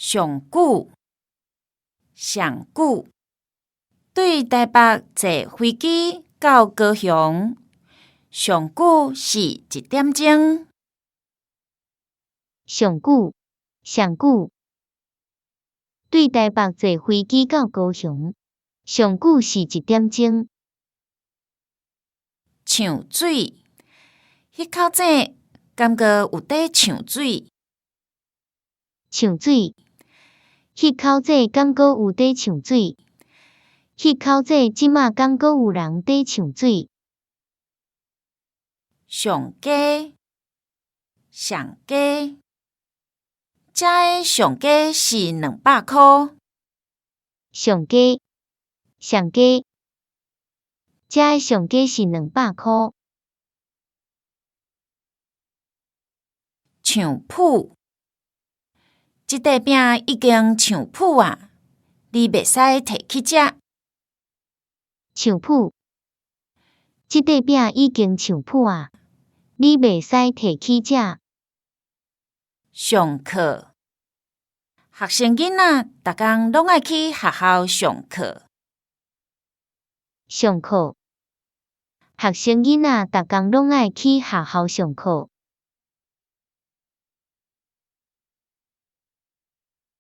上久，上久。對台北坐飛機到高雄，上久是一點鐘。上久，上久。對台北坐飛機到高雄，上久是一點鐘。嗆水，彼口井敢閣有佇嗆水？嗆水，彼口井敢閣有佇嗆水？彼口井這馬敢閣有人佇嗆水？上低，上低。遮的上低是200箍。上低，上低。遮的上低是200箍。唱譜，這塊餅已經唱譜矣，你袂使提去食。唱譜，這塊餅已經唱譜矣，你袂使提去食。上課，學生囡仔逐工攏愛去學校上課。上課，學生囡仔逐工攏愛去學校上課。